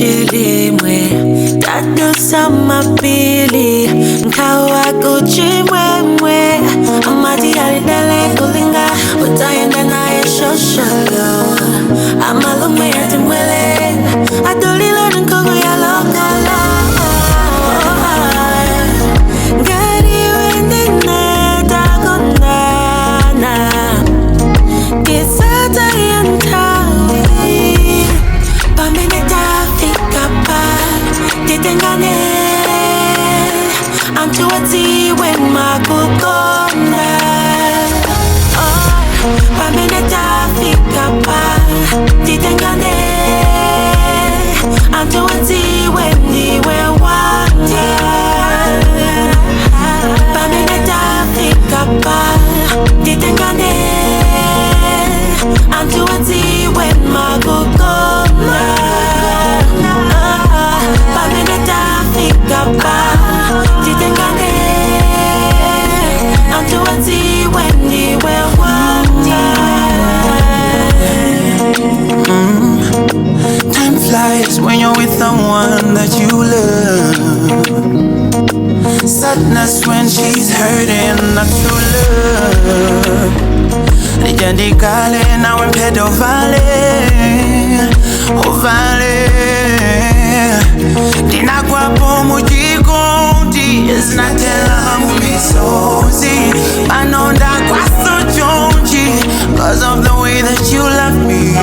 Chilimwe, tadusa mapili, nkawa kuchimwemwe, amati alidele kulinga, utayenda naye shosholo, amalume yatimwele, adolilo nkogo ya lokolo. Ngari wendine takonana, kisata yantawi, pamene tafika pa, titengane, antuwatiwe makukonda. Oh, pamene tafika pa, titengane, antuwatiwe ndiwe wanga. Pamene tafika pa, titengane, antuwatiwe makukonda. Pamene tafika pa, titengane, antuwatiwe ndiwe wanga. Time flies when you're with someone that you love. Sadness when she's hurting, not true love. Lijandikale nawe mpedo vale, ovale. Ndinagwapo mujikondi, zinatela mumisozi. Panonda kwaso chonchi, 'cause of the way that you love me.